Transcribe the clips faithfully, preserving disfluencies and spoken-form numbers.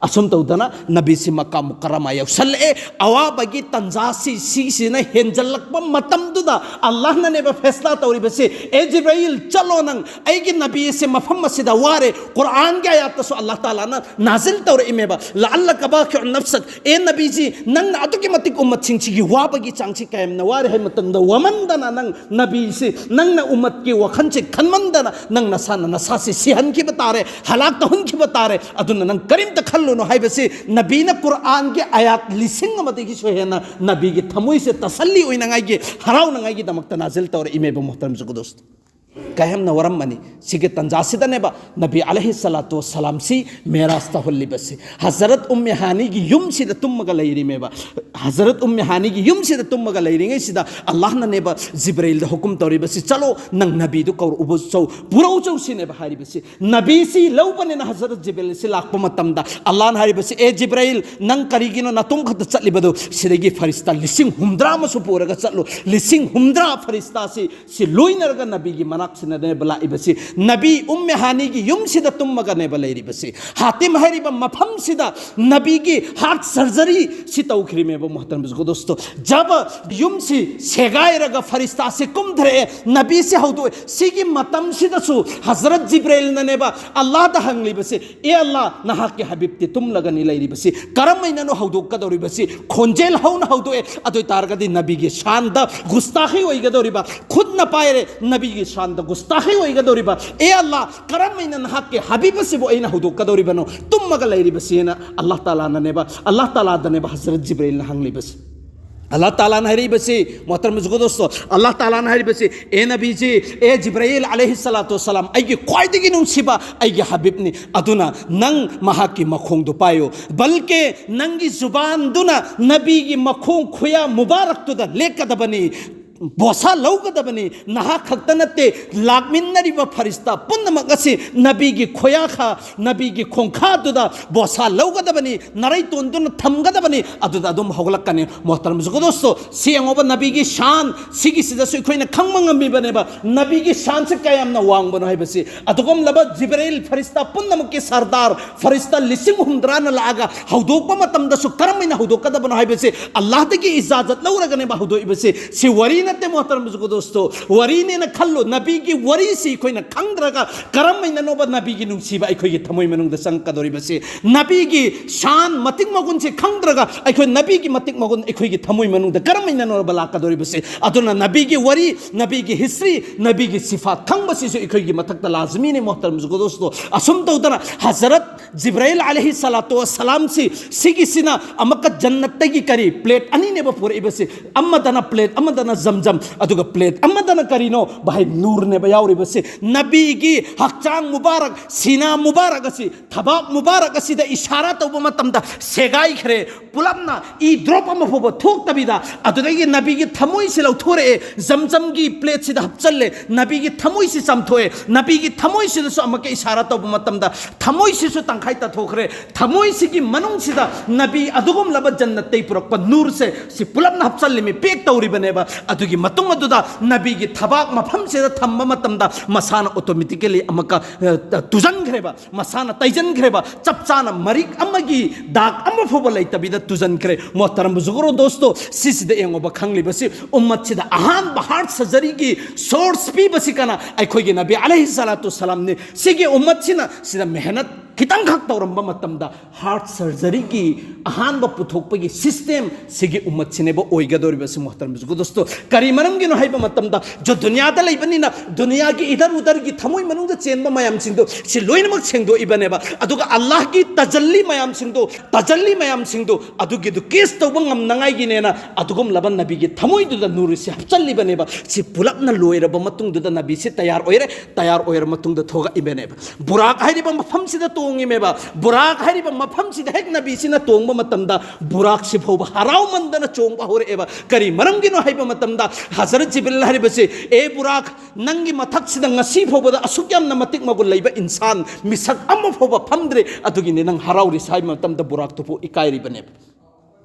ꯑꯁꯨꯝ ꯇꯧꯗꯅ ꯅꯕꯤꯁꯤ ꯃꯀꯥ ꯃꯨꯀꯔꯔꯃꯥ ꯌꯧꯁꯜꯂꯛꯑꯦ꯫ ꯑꯋꯥꯕꯒꯤ ꯇꯟꯖꯥꯁꯤ ꯁꯤꯁꯤꯅ ꯍꯦꯟꯖꯜꯂꯛꯄ ꯃꯇꯝꯗꯨꯗ ꯑꯜꯂꯥꯍꯅꯅꯦꯕ ꯐꯦꯁꯂꯥ ꯇꯧꯔꯤꯕꯁꯤ, "ꯑꯦ ꯖꯤꯕ꯭ꯔꯥꯏꯜ, ꯆꯠꯂꯣ ꯅꯪ, ꯑꯩꯒꯤ ꯅꯕꯤ ꯑꯁꯦ ꯃꯐꯝ ꯑꯁꯤꯗ ꯋꯥꯔꯦ"꯫ ꯀꯨꯔꯥꯟꯒꯤ ꯑꯥꯌꯥꯠꯇꯁꯨ ꯑꯜꯂꯥꯍ ꯇꯥꯂꯥꯅ ꯅꯥꯖꯤꯜ ꯇꯧꯔꯛꯏꯃꯦꯕ, "ꯂꯑꯜꯂꯀ ꯕꯥꯈꯤꯎꯟ ꯅꯐꯁꯛ", ꯑꯦ ꯅꯕꯤꯖꯤ, ꯅꯪꯅ ꯑꯗꯨꯛꯀꯤ ꯃꯇꯤꯛ ꯎꯝꯃꯠꯁꯤꯡꯁꯤꯒꯤ ꯋꯥꯕꯒꯤ ꯆꯥꯡꯁꯤ ꯀꯌꯥꯝꯅ ꯋꯥꯔꯦ ꯍꯥꯏꯕ ꯃꯇꯝꯗ, ꯋꯥꯃꯟꯗꯅ ꯅꯪ ꯅꯕꯤꯁꯤ, ꯅꯪꯅ ꯎꯝꯃꯠꯀꯤ ꯋꯥꯈꯜꯁꯤ ꯈꯟꯃꯟꯗꯅ ꯅꯪ ꯅꯁꯥꯅ ꯅꯁꯥꯁꯤ ꯁꯤꯍꯟꯈꯤꯕ ꯇꯥꯔꯦ, ꯍꯂꯥꯛ ꯇꯧꯍꯟꯈꯤꯕ ꯇꯥꯔꯦ꯫ ꯑꯗꯨꯅ ꯅꯪ ꯀꯔꯤꯝꯇ ꯈꯜꯂꯨꯅꯨ ꯍꯥꯏꯕꯁꯤ ꯅꯕꯤꯅ ꯀꯨꯔꯥꯟꯒꯤ ꯑꯥꯌꯥꯠ ꯂꯤꯁꯤꯡ ꯑꯃꯗꯒꯤꯁꯨ ꯍꯦꯟꯅ ꯅꯕꯤꯒꯤ ꯊꯃꯣꯏꯁꯦ ꯇꯁꯜꯂꯤ ꯑꯣꯏꯅꯉꯥꯏꯒꯤ, ꯍꯔꯥꯎꯅꯉꯥꯏꯒꯤꯗꯃꯛꯇ ꯅꯥꯖꯤꯜ ꯇꯧꯔꯛꯏꯃꯦꯕ, ꯃꯣꯍꯇꯔꯝ ꯖꯨꯒꯗꯣꯁ꯫ ꯀꯌꯥꯝꯅ ꯋꯥꯔꯝꯃꯅꯤ꯫ ꯁꯤꯒꯤ ꯇꯟꯖꯥꯁꯤꯗꯅꯦꯕ ꯅꯕꯤ ꯑꯂꯩꯍꯤ ꯁꯂꯥꯇꯨ ꯋꯁꯁꯂꯥꯝꯁꯤ ꯃꯦꯔꯥꯖ ꯇꯧꯍꯜꯂꯤꯕꯁꯤ꯫ ꯍꯖꯔꯠ ꯎꯝꯃꯦ ꯍꯥꯅꯤꯒꯤ ꯌꯨꯝꯁꯤꯗ ꯇꯨꯝꯃꯒ ꯂꯩꯔꯤꯃꯦꯕ꯫ ꯍꯖꯔꯠ ꯎꯝꯃꯦ ꯍꯥꯅꯤꯒꯤ ꯌꯨꯝꯁꯤꯗ ꯇꯨꯝꯃꯒ ꯂꯩꯔꯤꯉꯩꯁꯤꯗ ꯑꯜꯂꯥꯍꯅꯅꯦꯕ ꯖꯤꯕ꯭ꯔꯩꯜꯗ ꯍꯨꯀꯨꯝ ꯇꯧꯔꯤꯕꯁꯤ, "ꯆꯠꯂꯣ, ꯅꯪ ꯅꯕꯤꯗꯨ ꯀꯧꯔꯛꯎꯕ ꯆꯧ, ꯄꯨꯔꯧ ꯆꯧ" ꯁꯤꯅꯦꯕ ꯍꯥꯏꯔꯤꯕꯁꯤ꯫ ꯅꯕꯤꯁꯤ ꯂꯧꯕꯅꯤꯅ ꯍꯖꯔꯠ ꯖꯤꯕ꯭ꯔꯩꯜꯁꯤ ꯂꯥꯛꯄ ꯃꯇꯝꯗ ꯑꯜꯂꯥꯍꯅ ꯍꯥꯏꯔꯤꯕꯁꯤ, "ꯑꯦ ꯖꯤꯕ꯭ꯔꯩꯜ, ꯅꯪ ꯀꯔꯤꯒꯤꯅꯣ ꯅꯇꯣꯝ ꯈꯛꯇ ꯆꯠꯂꯤꯕꯗꯨ? ꯁꯤꯗꯒꯤ ꯐꯔꯤꯁꯇꯥ ꯂꯤꯁꯤꯡ ꯍꯨꯝꯗ꯭ꯔꯥ ꯑꯃꯁꯨ ꯄꯨꯔꯒ ꯆꯠꯂꯨ"꯫ ꯂꯤꯁꯤꯡ ꯍꯨꯝꯗ꯭ꯔꯥ ꯐꯔꯤꯁꯇꯥꯁꯤ ꯁꯤ ꯂꯣꯏꯅꯔꯒ ꯅꯕꯤꯒꯤ ꯃꯅꯥꯛꯁꯤꯗꯅꯦꯕ ꯂꯥꯛꯏꯕꯁꯤ꯫ ꯅꯕꯤ ꯎꯝꯃꯦ ꯍꯥꯅꯤꯒꯤ ꯌꯨꯝꯁꯤꯗ ꯇꯨꯝꯃꯒꯅꯦꯕ ꯂꯩꯔꯤꯕꯁꯤ꯫ ꯍꯥꯇꯤꯝ ꯍꯥꯏꯔꯤꯕ ꯃꯐꯝꯁꯤꯗ ꯅꯕꯤꯒꯤ ꯍꯥꯔꯠ ꯁꯔꯖꯔꯤ ꯁꯤ ꯇꯧꯈ꯭ꯔꯤꯃꯦꯕ, ꯃꯣꯍꯇꯔꯝ ꯖꯨꯒꯗꯣꯁꯇꯣ꯫ ꯖꯕ ꯌꯨꯝꯁꯤ ꯁꯦꯒꯥꯏꯔꯒ ꯐꯔꯤꯁꯇꯥꯁꯤ ꯀꯨꯝꯊꯔꯛꯑꯦ, ꯅꯕꯤꯁꯤ ꯍꯧꯗꯣꯛꯑꯦ꯫ ꯁꯤꯒꯤ ꯃꯇꯝꯁꯤꯗꯁꯨ ꯍꯖꯔꯠ ꯖꯤꯕ꯭ꯔꯦꯜꯅꯅꯦꯕ ꯑꯜꯂꯥꯗ ꯍꯪꯂꯤꯕꯁꯤ, "ꯑꯦ ꯑꯜꯂꯥ, ꯅꯍꯥꯛꯀꯤ ꯍꯕꯤꯕꯇꯤ ꯇꯨꯝꯂꯒꯅꯤ ꯂꯩꯔꯤꯕꯁꯤ, ꯀꯔꯝꯍꯥꯏꯅꯅꯣ ꯍꯧꯗꯣꯛꯀꯗꯧꯔꯤꯕꯁꯤ?" ꯈꯣꯟꯖꯦꯜ ꯍꯧꯅ ꯍꯧꯗꯣꯛꯑꯦ꯫ ꯑꯗꯨ ꯑꯣꯏ ꯇꯥꯔꯒꯗꯤ ꯅꯕꯤꯒꯤ ꯁꯥꯟꯗ ꯒꯨꯁꯇꯥꯈꯤ ꯑꯣꯏꯒꯗꯧꯔꯤꯕ, ꯈꯨꯠꯅ ꯄꯥꯏꯔꯦ, ꯅꯕꯤꯒꯤ ꯁꯥꯟꯗ ꯒꯨꯁꯇꯥꯈꯤ ꯑꯣꯏꯒꯗꯧꯔꯤꯕ, "ꯑꯦ ꯑꯜꯂꯥ, ꯀꯔꯝꯍꯥꯏꯅ ꯅꯍꯥꯛꯀꯤ ꯍꯕꯤꯕ ꯑꯁꯤꯕꯨ ꯑꯩꯅ ꯍꯧꯗꯣꯛꯀꯗꯧꯔꯤꯕꯅꯣ? ꯇꯨꯝꯃꯒ ꯂꯩꯔꯤꯕꯁꯤꯅ?" ꯑꯜꯂꯥꯍ ꯇꯥꯂꯥꯅꯅꯦꯕ, ꯑꯜꯂꯥꯍ ꯇꯥꯂꯥꯗꯅꯦꯕ ꯍꯖꯔꯠ ꯖꯤꯕ꯭ꯔꯤꯜꯅ ꯍꯪꯂꯤꯕꯁꯤ꯫ ꯑꯜꯂꯥꯍ ꯇꯥꯂꯥꯅ ꯍꯥꯏꯔꯤꯕꯁꯤ, ꯃꯣꯍꯇꯔꯝ ꯖꯨꯒꯗꯣꯁꯇꯣ, ꯑꯜꯂꯥꯍ ꯇꯥꯂꯥꯅ ꯍꯥꯏꯔꯤꯕꯁꯤ, "ꯑꯦ ꯅꯕꯤꯖꯤ, ꯑꯦ ꯖꯤꯕ꯭ꯔꯥꯏꯜ ꯑꯂꯩꯍꯤ ꯁꯂꯥꯇꯨ ꯋꯁꯁꯂꯥꯝ, ꯑꯩꯒꯤ ꯈ꯭ꯋꯥꯏꯗꯒꯤ ꯅꯨꯡꯁꯤꯕ ꯑꯩꯒꯤ ꯍꯕꯤꯕꯅꯤ, ꯑꯗꯨꯅ ꯅꯪ ꯃꯍꯥꯛꯀꯤ ꯃꯈꯣꯡꯗꯨ ꯄꯥꯏꯌꯨ, ꯕꯜꯀꯦ ꯅꯪꯒꯤ ꯖꯨꯕꯥꯟꯗꯨꯅ ꯅꯕꯤꯒꯤ ꯃꯈꯣꯡ ꯈꯨꯌꯥ ꯃꯨꯕꯥꯔꯛꯇꯨꯗ ꯂꯦꯛꯀꯗꯕꯅꯤ, ꯕꯣꯁꯥ ꯂꯧꯒꯗꯕꯅꯤ꯫ ꯅꯍꯥꯛ ꯈꯛꯇ ꯅꯠꯇꯦ, ꯂꯥꯛꯃꯤꯟꯅꯔꯤꯕ ꯐꯔꯤꯁꯇꯥ ꯄꯨꯝꯅꯃꯛ ꯑꯁꯤ ꯅꯕꯤꯒꯤ ꯈꯣꯌꯥꯈꯥ, ꯅꯕꯤꯒꯤ ꯈꯣꯡꯈꯥꯗꯨꯗ ꯕꯣꯁꯥ ꯂꯧꯒꯗꯕꯅꯤ, ꯅꯔꯩ ꯇꯣꯟꯗꯨꯅ ꯊꯝꯒꯗꯕꯅꯤ, ꯑꯗꯨꯗ ꯑꯗꯨꯝ ꯍꯧꯒꯠꯂꯛꯀꯅꯤ꯫ ꯃꯣꯍꯇꯔꯝ ꯖꯨꯒꯗꯣꯁꯇꯣ, ꯁꯤ ꯌꯦꯡꯉꯣꯕ, ꯅꯕꯤꯒꯤ ꯁꯥꯟ, ꯁꯤꯒꯤꯁꯤꯗꯁꯨ ꯑꯩꯈꯣꯏꯅ ꯈꯪꯕ ꯉꯝꯃꯤꯕꯅꯦꯕ, ꯅꯕꯤꯒꯤ ꯁꯥꯟꯁꯦ ꯀꯌꯥꯝꯅ ꯋꯥꯡꯕꯅꯣ ꯍꯥꯏꯕꯁꯤ꯫ ꯑꯗꯨꯒꯨꯝꯂꯕ ꯖꯤꯕ꯭ꯔꯥꯏꯜ, ꯐꯔꯤꯁꯇꯥ ꯄꯨꯝꯅꯃꯛꯀꯤ ꯁꯔꯗꯥꯔ, ꯐꯔꯤꯁꯇꯥ ꯂꯤꯁꯤꯡ ꯍꯨꯝꯗ꯭ꯔꯥꯅ ꯂꯥꯛꯑꯒ ꯍꯧꯗꯣꯛꯄ ꯃꯇꯝꯗꯁꯨ ꯀꯔꯝ ꯍꯥꯏꯅ ꯍꯧꯗꯣꯛꯀꯗꯕꯅꯣ ꯍꯥꯏꯕꯁꯤ ꯑꯜꯂꯥꯍꯗꯒꯤ ꯏꯖꯥꯖꯠ ꯂꯧꯔꯒꯅꯦꯕ ꯍꯧꯗꯣꯛꯏꯕꯁꯤ꯫ ꯁꯤ ꯋꯥꯔꯤ ꯅꯠꯇꯦ, ꯃꯣꯍꯇꯔꯝ ꯖꯨꯒꯗꯣꯁꯇꯣ, ꯋꯥꯔꯤꯅꯦꯅ ꯈꯜꯂꯨ꯫ ꯅꯕꯤꯒꯤ ꯋꯥꯔꯤꯁꯤ ꯑꯩꯈꯣꯏꯅ ꯈꯪꯗ꯭ꯔꯒ ꯀꯔꯝ ꯍꯥꯏꯅꯅꯣꯕ ꯅꯕꯤꯒꯤ ꯅꯨꯡꯁꯤꯕ ꯑꯩꯈꯣꯏꯒꯤ ꯊꯃꯣꯏ ꯃꯅꯨꯡꯗ ꯆꯪꯉꯛꯀꯗꯧꯔꯤꯕꯁꯤ? ꯅꯕꯤꯒꯤ ꯁꯥꯟ, ꯃꯇꯤꯛ ꯃꯒꯨꯟꯁꯤ ꯈꯪꯗ꯭ꯔꯒ ꯑꯩꯈꯣꯏ ꯅꯕꯤꯒꯤ ꯃꯇꯤꯛ ꯃꯒꯨꯟ ꯑꯩꯈꯣꯏꯒꯤ ꯊꯃꯣꯏ ꯃꯅꯨꯡꯗ ꯀꯔꯝ ꯍꯥꯏꯅꯅꯣꯕ ꯂꯥꯛꯀꯗꯧꯔꯤꯕꯁꯤ? ꯑꯗꯨꯅ ꯅꯕꯤꯒꯤ ꯋꯥꯔꯤ, ꯅꯕꯤꯒꯤ ꯍꯤꯁꯇ꯭ꯔꯤ, ꯅꯕꯤꯒꯤ ꯁꯤꯐꯥꯠ ꯈꯪꯕꯁꯤꯁꯨ ꯑꯩꯈꯣꯏꯒꯤ ꯃꯊꯛꯇ ꯂꯥꯖꯃꯤꯅꯦ, ꯃꯣꯍꯇꯔꯝ ꯖꯨꯒꯗꯣꯁꯇꯣ꯫ ꯑꯁꯨꯝ ꯇꯧꯗꯅ ꯍꯖꯔꯠ ꯖꯤꯕ꯭ꯔꯥꯏꯜ ꯑꯂꯩꯍꯤ ꯁꯂꯥꯇꯨ ꯋꯁꯂꯥꯝꯁꯤ, ꯁꯤꯒꯤꯁꯤꯅ ꯑꯃꯨꯛꯀ ꯖꯟꯅꯠꯇꯒꯤ ꯀꯔꯤ, ꯄ꯭ꯂꯦꯠ ꯑꯅꯤꯅꯦꯕ ꯄꯨꯔꯛꯏꯕꯁꯤ, ꯑꯃꯗꯅ ꯄ꯭ꯂꯦꯠ, ꯑꯃꯗꯅ ꯖꯝꯖꯝ, ꯑꯗꯨꯒ ꯄ꯭ꯂꯦꯠ ꯑꯃꯗꯅ ꯀꯔꯤꯅꯣ? ꯚꯥꯏ, ꯅꯨꯔꯅꯦꯕ ꯌꯥꯎꯔꯤꯕꯁꯤ꯫ ꯅꯕꯤꯒꯤ ꯍꯛꯆꯥꯡ ꯃꯨꯕꯥꯔꯛ, ꯁꯤꯅꯥ ꯃꯨꯕꯥꯔꯛ ꯑꯁꯤ, ꯊꯕꯥꯛ ꯃꯨꯕꯥꯔꯛ ꯑꯁꯤꯗ ꯏꯁꯥꯔꯥ ꯇꯧꯕ ꯃꯇꯝꯗ ꯁꯦꯒꯥꯏꯈ꯭ꯔꯦ, ꯄꯨꯂꯞꯅ ꯏ ꯗ꯭ꯔꯣꯞ ꯑꯃ ꯐꯥꯎꯕ ꯊꯣꯛꯇꯕꯤꯗ꯫ ꯑꯗꯨꯗꯒꯤ ꯅꯕꯤꯒꯤ ꯊꯃꯣꯏꯁꯤ ꯂꯧꯊꯣꯔꯛꯑꯦ, ꯖꯝꯖꯝꯒꯤ ꯄ꯭ꯂꯦꯠꯁꯤꯗ ꯍꯥꯞꯆꯜꯂꯦ, ꯅꯕꯤꯒꯤ ꯊꯃꯣꯏꯁꯤ ꯆꯥꯝꯊꯣꯛꯑꯦ, ꯅꯕꯤꯒꯤ ꯊꯃꯣꯏꯁꯤꯗꯁꯨ ꯑꯃꯨꯛꯀ ꯏꯁꯥꯔꯥ ꯇꯧꯕ ꯃꯇꯝꯗ ꯊꯃꯣꯏꯁꯤꯁꯨ ꯇꯪꯈꯥꯏ ꯇꯥꯊꯣꯛꯈ꯭ꯔꯦ꯫ ꯊꯃꯣꯏꯁꯤꯒꯤ ꯃꯅꯨꯡꯁꯤꯗ ꯅꯕꯤ ꯑꯗꯨꯒꯨꯝꯂꯕ ꯖꯟꯅꯠꯇꯩ ꯄꯨꯔꯛꯄ ꯅꯨꯔꯁꯦ, ꯁꯤ ꯄꯨꯂꯞꯅ ꯍꯥꯞꯆꯜꯂꯤꯃꯤ, ꯄꯦꯛ ꯇꯧꯔꯤꯕꯅꯦꯕ꯫ ꯑꯗꯨꯒꯤ ꯃꯇꯨꯡ ꯑꯗꯨꯗ ꯅꯕꯤꯒꯤ ꯊꯕꯥꯛ ꯃꯐꯝꯁꯤꯗ ꯊꯝꯕ ꯃꯇꯝꯗ ꯃꯁꯥꯅ ꯑꯣꯇꯣꯃꯦꯇꯤꯀꯦꯂꯤ ꯑꯃꯨꯛꯀ, ꯑ, ꯇ-, ꯇꯨꯖꯟꯈ꯭ꯔꯦꯕ, ꯃꯁꯥꯅ ꯇꯩꯖꯟꯈ꯭ꯔꯦꯕ, ꯆꯞ ꯆꯥꯅ ꯃꯔꯤꯛ ꯑꯃꯒꯤ ꯗꯥꯛ ꯑꯃ ꯐꯥꯎꯕ ꯂꯩꯇꯕꯤꯗ ꯇꯨꯖꯟꯈ꯭ꯔꯦ꯫ ꯃꯣꯍꯇꯔꯝ ꯖꯨꯒꯔꯣ ꯗꯣꯁꯇꯣ, ꯁꯤꯁꯤꯗ ꯌꯦꯡꯉꯣꯕ, ꯈꯪꯂꯤꯕꯁꯤ ꯎꯝꯃꯠꯁꯤꯗ ꯑꯍꯥꯟꯕ ꯍꯥꯔꯠ ꯁꯔꯖꯔꯤꯒꯤ ꯁꯣꯔꯁ ꯄꯤꯕꯁꯤ ꯀꯅꯥ? ꯑꯩꯈꯣꯏꯒꯤ ꯅꯕꯤ ꯑꯂꯩꯍꯤ ꯁꯂꯥꯇꯨ ꯁꯂꯥꯝꯅꯤ꯫ ꯁꯤꯒꯤ ꯎꯝꯃꯠꯁꯤꯅ ꯁꯤꯗ ꯃꯦꯍꯅꯠ ꯈꯤꯇꯪꯈꯛ ꯇꯧꯔꯝꯕ ꯃꯇꯝꯗ ꯍꯥꯔꯠ ꯁꯔꯖꯔꯤꯒꯤ ꯑꯍꯥꯟꯕ ꯄꯨꯊꯣꯛꯄꯒꯤ ꯁꯤꯁꯇꯦꯝ ꯁꯤꯒꯤ ꯎꯝꯃꯠꯁꯤꯅꯦꯕ ꯑꯣꯏꯒꯗꯧꯔꯤꯕꯁꯤ, ꯃꯣꯍꯇꯔꯝ ꯖꯨꯒꯗꯣꯁꯇꯣ꯫ ꯀꯔꯤ ꯃꯔꯝꯒꯤꯅꯣ ꯍꯥꯏꯕ ꯃꯇꯝꯗ, ꯖꯣ ꯗꯨꯅꯤꯌꯥꯗ ꯂꯩꯕꯅꯤꯅ ꯗꯨꯅꯤꯌꯥꯒꯤ ꯏꯗꯔ ꯎꯗꯔꯒꯤ ꯊꯃꯣꯏ ꯃꯅꯨꯡꯗ ꯆꯦꯟꯕ ꯃꯌꯥꯝꯁꯤꯡꯗꯣ ꯁꯤ ꯂꯣꯏꯅꯃꯛ ꯁꯦꯡꯗꯣꯛꯏꯕꯅꯦꯕ꯫ ꯑꯗꯨꯒ ꯑꯜꯂꯥꯍꯒꯤ ꯇꯖꯜꯂꯤ ꯃꯌꯥꯝꯁꯤꯡꯗꯣ, ꯇꯖꯜꯂꯤ ꯃꯌꯥꯝꯁꯤꯡꯗꯣ ꯑꯗꯨꯒꯤꯗꯨ ꯀꯦꯁ ꯇꯧꯕ ꯉꯝꯅꯉꯥꯏꯒꯤꯅꯦꯅ ꯑꯗꯨꯒꯨꯝꯂꯕ ꯅꯕꯤꯒꯤ ꯊꯃꯣꯏꯗꯨꯗ ꯅꯨꯔꯁꯤ ꯍꯥꯞꯆꯜꯂꯤꯕꯅꯦꯕ꯫ ꯁꯤ ꯄꯨꯂꯞꯅ ꯂꯣꯏꯔꯕ ꯃꯇꯨꯡꯗꯨꯗ ꯅꯕꯤꯁꯤ ꯇꯌꯥꯔ ꯑꯣꯏꯔꯦ, ꯇꯌꯥꯔ ꯑꯣꯏꯔ ꯃꯇꯨꯡꯗ ꯊꯣꯛꯂꯛꯏꯕꯅꯦꯕ꯫ ꯕꯨꯔꯥꯛ ꯍꯥꯏꯔꯤꯕ ꯃꯐꯝꯁꯤꯗ ꯇꯣꯡꯉꯤꯃꯦꯕ꯫ ꯕꯨꯔꯥꯛ ꯍꯥꯏꯔꯤꯕ ꯃꯐꯝꯁꯤꯗ ꯍꯦꯛ ꯅꯕꯤꯁꯤꯅ ꯇꯣꯡꯕ ꯃꯇꯝꯗ ꯕꯨꯔꯥꯛꯁꯤ ꯐꯥꯎꯕ ꯍꯔꯥꯎꯃꯟꯗꯅ ꯆꯣꯡꯕ ꯍꯧꯔꯛꯑꯦꯕ꯫ ꯀꯔꯤ ꯃꯔꯝꯒꯤꯅꯣ ꯍꯥꯏꯕ ꯃꯇꯝꯗ ꯍꯖꯔꯠ ꯖꯤꯕ꯭ꯔꯤꯜ ꯍꯥꯏꯔꯤꯕꯁꯤ, "ꯑꯦ ꯕꯨꯔꯥꯛ, ꯅꯪꯒꯤ ꯃꯊꯛꯁꯤꯗ ꯉꯁꯤ ꯐꯥꯎꯕꯗ ꯑꯁꯨꯛ ꯌꯥꯝꯅ ꯃꯇꯤꯛ ꯃꯒꯨꯟ ꯂꯩꯕ ꯏꯟꯁꯥꯟ ꯃꯤꯁꯛ ꯑꯃ ꯐꯥꯎꯕ ꯐꯝꯗ꯭ꯔꯤ, ꯑꯗꯨꯒꯤꯅꯤ ꯅꯪ ꯍꯔꯥꯎꯔꯤꯁꯤ" ꯍꯥꯏꯕ ꯃꯇꯝꯗ ꯕꯨꯔꯥꯛꯇꯨ ꯐꯥꯎ ꯏꯀꯥꯏꯔꯤꯕꯅꯦꯕ꯫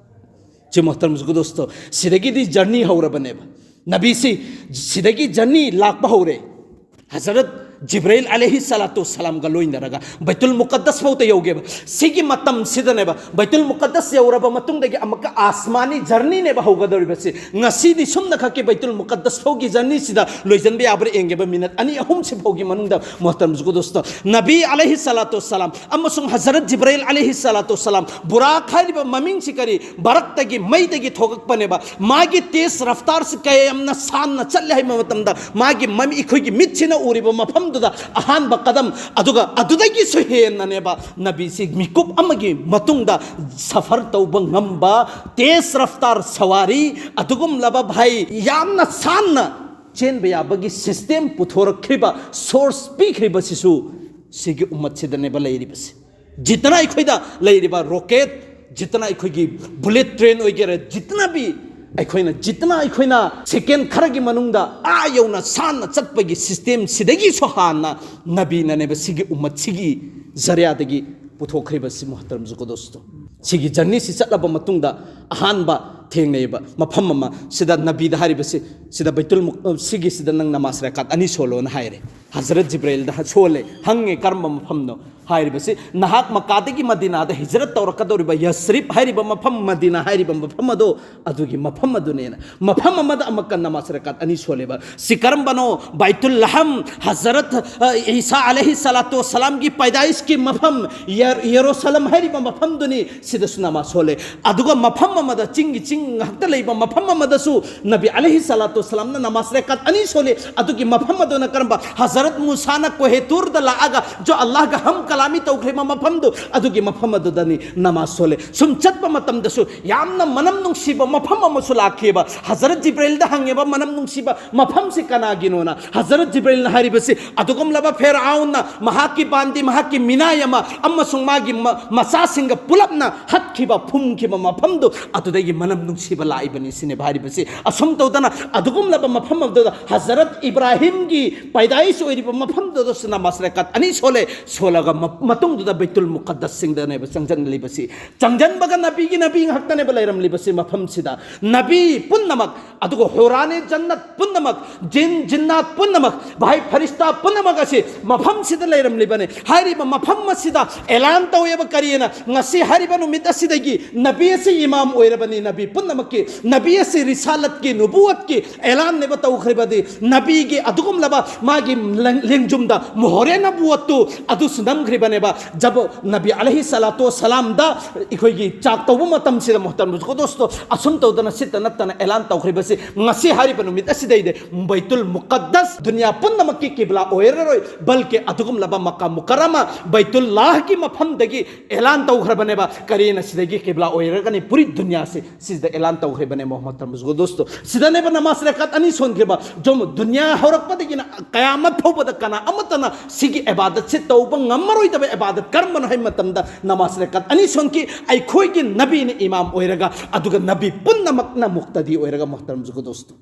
ꯁꯤ ꯃꯣꯍꯇꯔꯝ ꯗꯣꯁꯇꯣ, ꯁꯤꯗꯒꯤꯗꯤ ꯖꯔꯅꯤ ꯍꯧꯔꯕꯅꯦꯕ꯫ ꯅꯕꯤꯁꯤ ꯁꯤꯗꯒꯤ ꯖꯔꯅꯤ ꯂꯥꯛꯄ ꯍꯧꯔꯦ꯫ ꯍꯖꯔꯠ ꯖꯤꯕ꯭ꯔꯥꯏꯜ ꯑꯂꯩꯍꯤ ꯁꯂꯥꯇꯨ ꯁꯂꯥꯝꯒ ꯂꯣꯏꯅꯔꯒ ꯕꯩꯇꯨꯜ ꯃꯨꯀꯠꯗꯁ ꯐꯥꯎꯗ ꯌꯧꯒꯦꯕ꯫ ꯁꯤꯒꯤ ꯃꯇꯝꯁꯤꯗꯅꯦꯕ, ꯕꯩꯇꯨꯜ ꯃꯨꯀꯠꯗꯁ ꯌꯧꯔꯕ ꯃꯇꯨꯡꯗꯒꯤ ꯑꯃꯨꯛꯀ ꯑꯥꯁꯃꯥꯅꯤ ꯖꯔꯅꯤꯅꯦꯕ ꯍꯧꯒꯗꯧꯔꯤꯕꯁꯤ꯫ ꯉꯁꯤꯗꯤ ꯁꯨꯝꯅ ꯈꯛꯀꯤ ꯕꯩꯇꯨꯜ ꯃꯨꯀꯠꯗꯁ ꯐꯥꯎꯒꯤ ꯖꯔꯅꯤꯁꯤꯗ ꯂꯣꯏꯁꯤꯟꯕ ꯌꯥꯕ꯭ꯔꯥ ꯌꯦꯡꯒꯦꯕ, ꯃꯤꯅꯠ ꯑꯅꯤ ꯑꯍꯨꯝꯁꯤ ꯐꯥꯎꯒꯤ ꯃꯅꯨꯡꯗ꯫ ꯃꯣꯍꯇꯔꯝ ꯗꯣꯁꯇꯣ, ꯅꯕꯤ ꯑꯂꯩꯍꯤ ꯁꯂꯥꯇꯨ ꯁꯂꯥꯝ ꯑꯃꯁꯨꯡ ꯍꯖꯔꯠ ꯖꯤꯕ꯭ꯔꯥꯏꯜ ꯑꯂꯩꯍꯤ ꯁꯂꯥꯇꯨ ꯁꯂꯥꯝ, ꯕꯨꯔꯥꯛ ꯍꯥꯏꯔꯤꯕ ꯃꯃꯤꯡꯁꯤ ꯀꯔꯤ? ꯕꯔꯛꯇꯒꯤ, ꯃꯩꯗꯒꯤ ꯊꯣꯛꯂꯛꯄꯅꯦꯕ꯫ ꯃꯥꯒꯤ ꯇꯦꯖ ꯔꯐꯇꯥꯔꯁꯤ ꯀꯌꯥ ꯌꯥꯝꯅ ꯁꯥꯟꯅ ꯆꯠꯂꯦ ꯍꯥꯏꯕ ꯃꯇꯝꯗ, ꯃꯥꯒꯤ ꯃꯃꯤ-, ꯑꯩꯈꯣꯏꯒꯤ ꯃꯤꯠꯁꯤꯅ ꯎꯔꯤꯕ ꯃꯐꯝꯗꯨꯗ ꯑꯍꯥꯟꯕ ꯀꯗꯝ, ꯑꯗꯨꯒ ꯑꯗꯨꯗꯒꯤꯁꯨ ꯍꯦꯟꯅꯅꯦꯕ ꯅꯕꯤꯁꯤ ꯃꯤꯀꯨꯞ ꯑꯃꯒꯤ ꯃꯇꯨꯡꯗ ꯁꯐꯔ ꯇꯧꯕ ꯉꯝꯕ, ꯇꯦꯖ ꯔꯐꯇꯥꯔ ꯁꯋꯥꯔꯤ, ꯑꯗꯨꯒꯨꯝꯂꯕ ꯚꯥꯏ ꯌꯥꯝꯅ ꯁꯥꯟꯅ ꯆꯦꯟꯕ ꯌꯥꯕꯒꯤ ꯁꯤꯁꯇꯦꯝ ꯄꯨꯊꯣꯔꯛꯈ꯭ꯔꯤꯕ, ꯁꯣꯔꯁ ꯄꯤꯈ꯭ꯔꯤꯕꯁꯤꯁꯨ ꯁꯤꯒꯤ ꯎꯝꯃꯠꯁꯤꯗꯅꯦꯕ ꯂꯩꯔꯤꯕꯁꯤ꯫ ꯖꯤꯇꯅ ꯑꯩꯈꯣꯏꯗ ꯂꯩꯔꯤꯕ ꯔꯣꯀꯦꯠ, ꯖꯤꯇꯅ ꯑꯩꯈꯣꯏꯒꯤ ꯕꯨꯂꯦꯠ ꯇ꯭ꯔꯦꯟ ꯑꯣꯏꯒꯦꯔꯥ, ꯖꯤꯇꯅ ꯕꯤ ꯑꯩꯈꯣꯏꯅ, ꯖꯤꯇꯅ ꯑꯩꯈꯣꯏꯅ ꯁꯦꯀꯦꯟ ꯈꯔꯒꯤ ꯃꯅꯨꯡꯗ ꯑꯥ ꯌꯧꯅ ꯁꯥꯟꯅ ꯆꯠꯄꯒꯤ ꯁꯤꯁꯇꯦꯝ ꯁꯤꯗꯒꯤꯁꯨ ꯍꯥꯟꯅ ꯅꯕꯤꯅꯅꯦꯕ ꯁꯤꯒꯤ ꯎꯝꯃꯠꯁꯤꯒꯤ ꯖꯔꯤꯌꯥꯗꯒꯤ ꯄꯨꯊꯣꯛꯈ꯭ꯔꯤꯕꯁꯤ, ꯃꯣꯍꯇꯔꯝ ꯗꯣꯁꯇꯣ꯫ ꯁꯤꯒꯤ ꯖꯔꯅꯤꯁꯤ ꯆꯠꯂꯕ ꯃꯇꯨꯡꯗ ꯑꯍꯥꯟꯕ ꯊꯦꯡꯅꯩꯕ ꯃꯐꯝ ꯑꯃ, ꯁꯤꯗ ꯅꯕꯤꯗ ꯍꯥꯏꯔꯤꯕꯁꯤ, ꯁꯤꯗ ꯕꯩꯇꯨꯜ ꯃꯨꯛ-, ꯁꯤꯒꯤꯁꯤꯗ ꯅꯪ ꯅꯃꯥꯖ ꯔꯀꯥꯠ ꯑꯅꯤ ꯁꯣꯜꯂꯣꯅ ꯍꯥꯏꯔꯦ꯫ ꯍꯖꯔꯠ ꯖꯤꯕ꯭ꯔꯥꯏꯜꯗ ꯁꯣꯜꯂꯦ, ꯍꯪꯉꯦ, "ꯀꯔꯝꯕ ꯃꯐꯝꯅꯣ?" ꯍꯥꯏꯔꯤꯕꯁꯤ, "ꯅꯍꯥꯛ ꯃꯀꯥꯗꯒꯤ ꯃꯗꯤꯅꯥꯗ ꯍꯤꯖꯔꯠ ꯇꯧꯔꯛꯀꯗꯧꯔꯤꯕ ꯌꯁꯔꯤꯕ ꯍꯥꯏꯔꯤꯕ ꯃꯐꯝ, ꯃꯗꯤꯅꯥ ꯍꯥꯏꯔꯤꯕ ꯃꯐꯝ ꯑꯗꯣ, ꯑꯗꯨꯒꯤ ꯃꯐꯝ ꯑꯗꯨꯅꯦꯅ", ꯃꯐꯝ ꯑꯃꯗ ꯑꯃꯨꯛꯀ ꯅꯃꯥꯖ ꯔꯀꯥꯠ ꯑꯅꯤ ꯁꯣꯜꯂꯦꯕ꯫ ꯁꯤ ꯀꯔꯝꯕꯅꯣ? ꯕꯥꯏꯇꯨꯜ ꯂꯍꯝ, ꯍꯖꯔꯠ, ꯑ, ꯏꯁꯥ ꯑꯂꯩꯍꯤ ꯁꯂꯥꯇꯨ ꯋꯁꯁꯂꯥꯝꯒꯤ ꯄꯥꯏꯗꯥꯏꯁꯀꯤ ꯃꯐꯝ, ꯌꯦꯔ-, ꯌꯦꯔꯨꯁꯂꯝ ꯍꯥꯏꯔꯤꯕ ꯃꯐꯝꯗꯨꯅꯤ꯫ ꯁꯤꯗꯁꯨ ꯅꯃꯥꯖ ꯁꯣꯜꯂꯦ꯫ ꯑꯗꯨꯒ ꯃꯐꯝ ꯑꯃꯗ ꯆꯤꯡꯒꯤ ꯆꯤꯡ ꯉꯥꯛꯇ ꯂꯩꯕ ꯃꯐꯝ ꯑꯃꯗꯁꯨ ꯅꯕꯤ ꯑꯂꯩꯍꯤ ꯁꯂꯥꯇꯨ ꯋꯁꯂꯥꯝꯅ ꯅꯃꯥꯖ ꯔꯦꯀꯥꯠ ꯑꯅꯤ ꯁꯣꯜꯂꯤ꯫ ꯑꯗꯨꯒꯤ ꯃꯐꯝ ꯑꯗꯨꯅ ꯀꯔꯝꯕ? ꯍꯖꯔꯠ ꯃꯨꯁꯥꯅ ꯀꯣꯍꯦ ꯇꯨꯔꯗ ꯂꯥꯛꯑꯒ ꯖꯣ ꯑꯜꯂꯥꯍꯒ ꯍꯝ ꯀꯂꯥꯃꯤ ꯇꯧꯈ꯭ꯔꯤꯕ ꯃꯐꯝꯗꯨ, ꯑꯗꯨꯒꯤ ꯃꯐꯝ ꯑꯗꯨꯗꯅꯤ ꯅꯃꯥꯖ ꯁꯣꯜꯂꯦ꯫ ꯁꯨꯝ ꯆꯠꯄ ꯃꯇꯝꯗꯁꯨ ꯌꯥꯝꯅ ꯃꯅꯝ ꯅꯨꯡꯁꯤꯕ ꯃꯐꯝ ꯑꯃꯁꯨ ꯂꯥꯛꯈꯤꯕ꯫ ꯍꯖꯔꯠ ꯖꯤꯕ꯭ꯔꯤꯜꯗ ꯍꯪꯉꯦꯕ, "ꯃꯅꯝ ꯅꯨꯡꯁꯤꯕ ꯃꯐꯝꯁꯤ ꯀꯅꯥꯒꯤꯅꯣꯅ?" ꯍꯖꯔꯠ ꯖꯤꯕ꯭ꯔꯤꯜꯅ ꯍꯥꯏꯔꯤꯕꯁꯤ, ꯑꯗꯨꯒꯨꯝꯂꯕ ꯐꯦꯔꯥꯎꯟꯅ ꯃꯍꯥꯛꯀꯤ ꯕꯥꯟꯗꯤ, ꯃꯍꯥꯛꯀꯤ ꯃꯤꯅꯥꯏ ꯑꯃ ꯑꯃꯁꯨꯡ ꯃꯥꯒꯤ ꯃ-, ꯃꯆꯥꯁꯤꯡꯒ ꯄꯨꯂꯞꯅ ꯍꯠꯈꯤꯕ, ꯐꯨꯝꯈꯤꯕ ꯃꯐꯝꯗꯨ, ꯑꯗꯨꯗꯒꯤ ꯃꯅꯝ ꯅꯨꯡꯁꯤꯕ ꯂꯥꯛꯏꯕꯅꯤ ꯁꯤꯅꯦꯕ ꯍꯥꯏꯔꯤꯕꯁꯤ꯫ ꯑꯁꯨꯝ ꯇꯧꯗꯅ ꯑꯗꯨꯒꯨꯝꯂꯕ ꯃꯐꯝ ꯑꯗꯨꯗ ꯍꯖꯔꯠ ꯏꯕ꯭ꯔꯥꯍꯤꯝꯒꯤ ꯄꯥꯏꯗꯥꯏꯁ ꯑꯣꯏꯔꯤꯕ ꯃꯐꯝꯗꯨꯗꯁꯨ ꯅꯃꯥꯖ ꯔꯀꯥꯠ ꯑꯅꯤ ꯁꯣꯜꯂꯦ꯫ ꯁꯣꯜꯂꯒ ꯃ-, ꯃꯇꯨꯡꯗꯨꯗ ꯕꯩꯇꯨꯜ ꯃꯨꯀꯗꯁꯁꯤꯡꯗꯅꯦꯕ ꯆꯪꯁꯤꯜꯂꯤꯕꯁꯤ꯫ ꯆꯪꯁꯤꯟꯕꯒ ꯅꯕꯤꯒꯤ ꯅꯕꯤ ꯉꯥꯛꯇꯅꯦꯕ ꯂꯩꯔꯝꯂꯤꯕꯁꯤ ꯃꯐꯝꯁꯤꯗ꯫ ꯅꯕꯤ ꯄꯨꯝꯅꯃꯛ, ꯑꯗꯨꯒ ꯍꯨꯔꯥꯅꯦ ꯖꯟꯅꯠ ꯄꯨꯝꯅꯃꯛ, ꯖꯤꯟ ꯖꯤꯟꯅꯥꯠ ꯄꯨꯝꯅꯃꯛ, ꯚꯥꯏ ꯐꯔꯤꯁꯇꯥ ꯄꯨꯝꯅꯃꯛ ꯑꯁꯤ ꯃꯐꯝꯁꯤꯗ ꯂꯩꯔꯝꯂꯤꯕꯅꯤ꯫ ꯍꯥꯏꯔꯤꯕ ꯃꯐꯝ ꯑꯁꯤꯗ ꯑꯦꯂꯥꯟ ꯇꯧꯋꯦꯕ꯫ ꯀꯔꯤꯅ? ꯉꯁꯤ ꯍꯥꯏꯔꯤꯕ ꯅꯨꯃꯤꯠ ꯑꯁꯤꯗꯒꯤ ꯅꯕꯤ ꯑꯁꯤ ꯏꯃꯥꯝ ꯑꯣꯏꯔꯕꯅꯤ, ꯅꯕꯤ ꯄꯨꯝꯅꯃꯛꯀꯤ, ꯅꯕꯤ ꯑꯁꯤ ꯔꯤꯁꯥꯂꯠꯀꯤ, ꯅꯨꯕꯨꯋꯠꯀꯤ ꯑꯦꯂꯥꯟꯅꯦꯕ ꯇꯧꯈ꯭ꯔꯤꯕꯗꯤ꯫ ꯅꯕꯤꯒꯤ ꯑꯗꯨꯒꯨꯝꯂꯕ ꯃꯥꯒꯤ ꯂꯦꯡ-, ꯂꯦꯡꯖꯨꯝꯗ ꯃꯣꯍꯣꯔꯦ ꯅꯕꯨꯋꯠꯇꯨ ꯑꯗꯨꯁꯨ ꯅꯝꯈ꯭ꯔꯤꯕꯅꯦꯕ꯫ ꯖꯕ ꯅꯕꯤ ꯑꯂꯩꯍꯤ ꯁꯂꯥꯇꯨ ꯁꯂꯥꯝꯗ ꯑꯩꯈꯣꯏꯒꯤ ꯆꯥꯛ ꯇꯧꯕ ꯃꯇꯝꯁꯤꯗ, ꯃꯣꯍꯇꯔꯝ ꯗꯣꯁꯇꯣ, ꯑꯁꯨꯝ ꯇꯧꯗꯅ ꯁꯤꯠꯇ ꯅꯠꯇꯅ ꯑꯦꯂꯥꯟ ꯇꯧꯈ꯭ꯔꯤꯕꯁꯤ ꯉꯁꯤ ꯍꯥꯏꯔꯤꯕ ꯅꯨꯃꯤꯠ ꯑꯁꯤꯗꯩꯗꯤ ꯕꯩꯇꯨꯜ ꯃꯨꯀꯗꯁ ꯗꯨꯅꯤꯌꯥ ꯄꯨꯝꯅꯃꯛꯀꯤ ꯀꯤꯕ꯭ꯂꯥ ꯑꯣꯏꯔꯔꯣꯏ, ꯕꯜꯀꯤ ꯑꯗꯨꯒꯨꯝꯂꯕ ꯃꯛꯀꯥ ꯃꯨꯀꯔꯔꯃ ꯕꯩꯇꯨꯜꯂꯥꯍꯒꯤ ꯃꯐꯝꯗꯒꯤ ꯑꯦꯂꯥꯟ ꯇꯧꯈ꯭ꯔꯕꯅꯦꯕ꯫ ꯀꯔꯤꯅ ꯁꯤꯗꯒꯤ ꯀꯤꯕ꯭ꯂꯥ ꯑꯣꯏꯔꯒꯅꯤ? ꯄꯨꯔꯤ ꯗꯨꯅꯤꯌꯥꯁꯤ ꯁꯤꯗ ꯑꯦꯂꯥꯟ ꯇꯧꯈ꯭ꯔꯤꯕꯅꯦ ꯃꯣꯍꯇꯔꯝ ꯗꯣꯁꯇꯣ꯫ ꯁꯤꯗꯅꯦꯕ ꯅꯃꯥꯖ ꯔꯀꯥꯠ ꯑꯅꯤ ꯁꯣꯟꯈ꯭ꯔꯤꯕ꯫ ꯖꯨꯝ ꯗꯨꯅꯤꯌꯥ ꯍꯧꯔꯛꯄꯗꯒꯤꯅ ꯀꯌꯥꯃꯠ ꯐꯥꯎꯕꯗ ꯀꯅꯥ ꯑꯃꯠꯇꯅ ꯁꯤꯒꯤ ꯏꯕꯥꯗꯠꯁꯤ ꯇꯧꯕ ꯉꯝꯃꯔꯣꯏꯗꯕ ꯏꯕꯥꯗꯠ ꯀꯔꯝꯕꯅꯣ ꯍꯥꯏꯕ ꯃꯇꯝꯗ ꯅꯃꯥꯖ ꯔꯀꯥꯠ ꯑꯅꯤ ꯁꯣꯟꯈꯤ꯫ ꯑꯩꯈꯣꯏꯒꯤ ꯅꯕꯤꯅ ꯏꯃꯥꯝ ꯑꯣꯏꯔꯒ, ꯑꯗꯨꯒ ꯅꯕꯤ ꯄꯨꯝꯅꯃꯛꯅ ꯃꯨꯛꯇꯗꯤ ꯑꯣꯏꯔꯒ, ꯃꯣꯍꯇꯔꯝ ꯗꯣꯁꯇꯣ꯫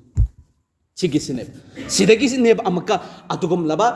ꯁꯤꯒꯤꯁꯤꯅꯦꯕ꯫ ꯁꯤꯗꯒꯤꯁꯤꯅꯦꯕ ꯑꯃꯨꯛꯀ ꯑꯗꯨꯒꯨꯝꯂꯕ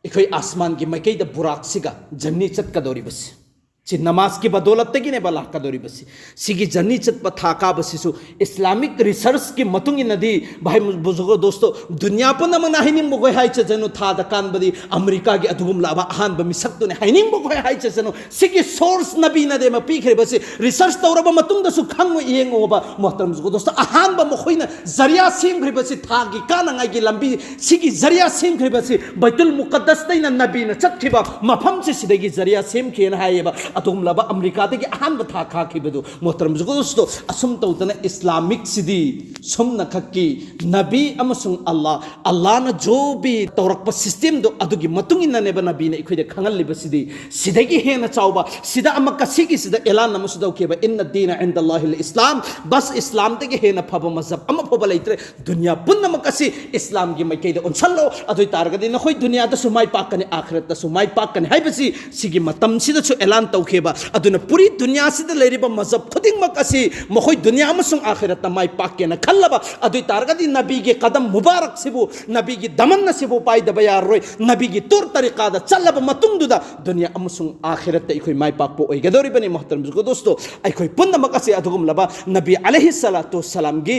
ꯑꯩꯈꯣꯏ ꯑꯁꯃꯥꯟꯒꯤ ꯃꯥꯏꯀꯩꯗ ꯕꯨꯔꯥꯛꯁꯤꯒ ꯖꯔꯅꯤ ꯆꯠꯀꯗꯧꯔꯤꯕꯁꯤ꯫ ꯁꯤ ꯅꯃꯥꯖꯀꯤ ꯕꯗꯣꯂꯠꯇꯒꯤꯅꯦꯕ ꯂꯥꯛꯀꯗꯧꯔꯤꯕꯁꯤ꯫ ꯁꯤꯒꯤ ꯖꯔꯅꯤ ꯆꯠꯄ ꯊꯥ ꯀꯥꯕꯁꯤꯁꯨ ꯏꯁꯂꯥꯃꯤꯛ ꯔꯤꯁꯔꯁꯀꯤ ꯃꯇꯨꯡ ꯏꯟꯅꯗꯤ, ꯚꯥꯏ ꯕꯨꯖꯨꯒꯣ ꯗꯣꯁꯇꯣ, ꯗꯨꯅꯤꯌꯥ ꯄꯨꯝꯅꯃꯛꯅ ꯍꯥꯏꯅꯤꯡꯕꯈꯣꯏ ꯍꯥꯏꯖꯁꯅꯨ, ꯊꯥꯗ ꯀꯥꯟꯕꯗꯤ ꯑꯃꯦꯔꯤꯀꯥꯒꯤ ꯑꯗꯨꯒꯨꯝꯂꯕ ꯑꯍꯥꯟꯕ ꯃꯤꯁꯛꯇꯨꯅꯤ ꯍꯥꯏꯅꯤꯡꯕꯈꯣꯏ ꯍꯥꯏꯖꯁꯅꯨ꯫ ꯁꯤꯒꯤ ꯁꯣꯔꯁ ꯅꯕꯤꯅꯗꯤ ꯑꯃ ꯄꯤꯈ꯭ꯔꯤꯕꯁꯤ ꯔꯤꯁꯔꯁ ꯇꯧꯔꯕ ꯃꯇꯨꯡꯗꯁꯨ ꯈꯪꯉꯨ, ꯌꯦꯡꯉꯨꯕ ꯃꯣꯍꯇꯔꯝ ꯗꯣꯁꯇꯣ꯫ ꯑꯍꯥꯟꯕ ꯃꯈꯣꯏꯅ ꯖꯔꯤꯌꯥ ꯁꯦꯝꯈ꯭ꯔꯤꯕꯁꯤ, ꯊꯥꯒꯤ ꯀꯥꯅꯉꯥꯏꯒꯤ ꯂꯝꯕꯤ, ꯁꯤꯒꯤ ꯖꯔꯤꯌꯥ ꯁꯦꯝꯈ꯭ꯔꯤꯕꯁꯤ ꯕꯩꯇꯨꯜ ꯃꯨꯀꯗꯁꯇꯩꯅ ꯅꯕꯤꯅ ꯆꯠꯈꯤꯕ ꯃꯐꯝꯁꯤ ꯁꯤꯗꯒꯤ ꯖꯔꯤꯌꯥ ꯁꯦꯝꯈꯤꯅ ꯍꯥꯏꯌꯦꯕ꯫ ꯑꯗꯨꯒꯨꯝꯂꯕ ꯑꯃꯦꯔꯤꯀꯥꯗꯒꯤ ꯑꯍꯥꯟꯕ ꯊꯥ ꯈꯥꯛꯈꯤꯕꯗꯨ, ꯃꯣꯍꯇꯔꯝ ꯖꯨꯒꯣꯁꯇꯣ, ꯑꯁꯨꯝ ꯇꯧꯗꯅ ꯏꯁꯂꯥꯃꯤꯛꯁꯤꯗꯤ ꯁꯨꯝꯅ ꯈꯛꯀꯤ ꯅꯕꯤ ꯑꯃꯁꯨꯡ ꯑꯜꯂꯥ, ꯑꯜꯂꯥꯅ ꯖꯣ ꯕꯤ ꯇꯧꯔꯛꯄ ꯁꯤꯁꯇꯦꯝꯗꯣ, ꯑꯗꯨꯒꯤ ꯃꯇꯨꯡ ꯏꯟꯅꯅꯦꯕ ꯅꯕꯤꯅ ꯑꯩꯈꯣꯏꯗ ꯈꯪꯍꯜꯂꯤꯕꯁꯤꯗꯤ꯫ ꯁꯤꯗꯒꯤ ꯍꯦꯟꯅ ꯆꯥꯎꯕ, ꯁꯤꯗ ꯑꯃꯨꯛꯀ ꯁꯤꯒꯤꯁꯤꯗ ꯑꯦꯂꯥꯟ ꯑꯃꯁꯨ ꯇꯧꯈꯤꯕ, "ꯏꯟꯅ ꯗꯤꯅ ꯏꯟꯗ ꯑꯜꯂꯥꯍꯤꯜ ꯏꯁꯂꯥꯝ", ꯕꯁ, ꯏꯁꯂꯥꯝꯗꯒꯤ ꯍꯦꯟꯅ ꯐꯕ ꯃꯖꯍꯕ ꯑꯃ ꯐꯥꯎꯕ ꯂꯩꯇ꯭ꯔꯦ꯫ ꯗꯨꯅꯤꯌꯥ ꯄꯨꯝꯅꯃꯛ ꯑꯁꯤ ꯏꯁꯂꯥꯝꯒꯤ ꯃꯥꯏꯀꯩꯗ ꯑꯣꯟꯁꯜꯂꯣ, ꯑꯗꯨ ꯑꯣꯏ ꯇꯥꯔꯒꯗꯤ ꯅꯈꯣꯏ ꯗꯨꯅꯤꯌꯥꯗꯁꯨ ꯃꯥꯏ ꯄꯥꯛꯀꯅꯤ, ꯑꯥꯈꯤꯔꯠꯇꯁꯨ ꯃꯥꯏ ꯄꯥꯛꯀꯅꯤ ꯍꯥꯏꯕꯁꯤ ꯁꯤꯒꯤ ꯃꯇꯝꯁꯤꯗꯁꯨ ꯑꯦꯂꯥꯟ ꯇꯧꯈꯤꯕ꯫ ꯑꯗꯨꯅ ꯄꯨꯔꯤ ꯗꯨꯅꯤꯌꯥꯁꯤꯗ ꯂꯩꯔꯤꯕ ꯃꯖꯍꯕ ꯈꯨꯗꯤꯡꯃꯛ ꯑꯁꯤ ꯃꯈꯣꯏ ꯗꯨꯅꯤꯌꯥ ꯑꯃꯁꯨꯡ ꯑꯥꯈꯤꯔꯠꯇ ꯃꯥꯏ ꯄꯥꯛꯀꯦꯅ ꯈꯜꯂꯕ, ꯑꯗꯨ ꯑꯣꯏ ꯇꯥꯔꯒꯗꯤ ꯅꯕꯤꯒꯤ ꯀꯗꯝ ꯃꯨꯕꯥꯔꯛꯁꯤꯕꯨ, ꯅꯕꯤꯒꯤ ꯗꯃꯟ ꯑꯁꯤꯕꯨ ꯄꯥꯏꯗꯕ ꯌꯥꯔꯔꯣꯏ꯫ ꯅꯕꯤꯒꯤ ꯇꯨꯔ ꯇꯔꯤꯀꯥꯗ ꯆꯠꯂꯕ ꯃꯇꯨꯡꯗꯨꯗ ꯗꯨꯅꯤꯌꯥ ꯑꯃꯁꯨꯡ ꯑꯥꯈꯤꯔꯠꯇ ꯑꯩꯈꯣꯏ ꯃꯥꯏ ꯄꯥꯛꯄ ꯑꯣꯏꯒꯗꯧꯔꯤꯕꯅꯤ꯫ ꯃꯣꯍꯇꯔꯝ ꯖꯨꯒꯣꯁꯇꯣ, ꯑꯩꯈꯣꯏ ꯄꯨꯝꯅꯃꯛ ꯑꯁꯤ ꯑꯗꯨꯒꯨꯝꯂꯕ ꯅꯕꯤ ꯑꯂꯩꯍꯤ ꯁꯂꯥꯇꯨ ꯁꯂꯥꯝꯒꯤ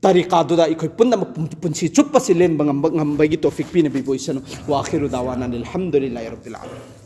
ꯇꯔꯤꯀꯥꯗꯨꯗ ꯑꯩꯈꯣꯏ ꯄꯨꯝꯅꯃꯛ ꯄꯨꯟꯁꯤ ꯆꯨꯞꯄꯁꯤ ꯂꯦꯟꯕ ꯉꯝꯕ, ꯉꯝꯕꯒꯤ ꯇꯣꯐꯤꯛ ꯄꯤꯅꯕꯤꯕ ꯑꯣꯏꯁꯅꯨ꯫ ꯋꯥꯈꯤꯔꯨ ꯗꯥꯋꯥꯅꯥ ꯑꯜꯍꯝꯗꯨꯂꯤꯜꯂꯥꯍꯤ ꯔꯕꯤꯜ ꯑꯥꯂꯃꯤꯟ꯫